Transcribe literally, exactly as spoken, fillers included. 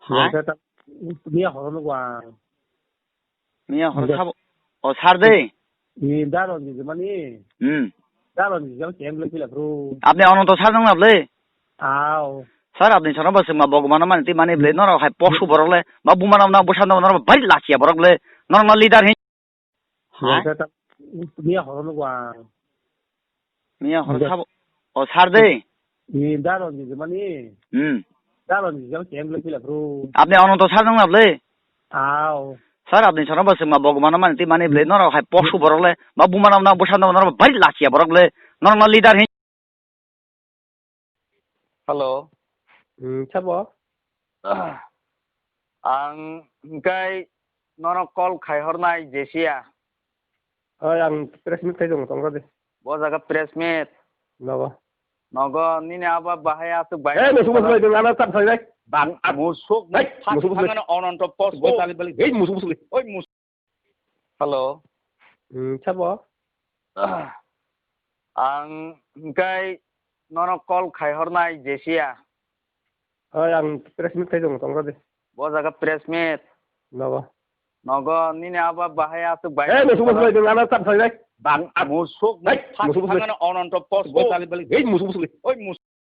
Ha? Miya horo nugo ang. Miya horo sabo. O sar de. Ni daron ni mani. Hmm. Daron ni jang kem le pila bro. Apni Ananto sar nang na ble? Ao. Sar, apni sar ba sima bogmano mani ti mani ble, norok hai posu borok le, ba buma na bwsa na norok bari lachiya borok le, norok na leader hin. Ha? Miya horo nugo ang. Miya horo sabo. O sar de. Ni daron ni mani. Hmm. Daron ni jang kem le pila bro. Apni Ananto sar nang na ble? Ao. Sar, apni sar ba sima bogmano mani ti mani ble, norok hai posu borok le, ba buma na bwsa na norok bari lachiya borok le, norok na leader hin. Hello. Hmm, sabo? Ang hingkai nono call khai hornai Jesia. Oi, ang press meet khai tongo, tongkha de. Bo jaga press meet. Nogo. Nogo, nini aba bahai aswk bai. Hey, musuk musuk, ding ana tap sai dai. Bang musuk. Hey, musuk musuk. Thangano Ananto post. Hey, musuk musuk. Oi, musuk. Hello. Hmm, sabo? Ang hingkai nono call khai hornai Jesia. Oi, ang press meet khai tongo, tongkha de. Bo jaga press meet. Nogo. Nogo, nini aba bahai aswk bai. Hey, musuk musuk, ding ana tap sai dai. Bang musuk. Hey, musuk musuk. Thangano Ananto post. Hey, musuk musuk. Oi, musuk.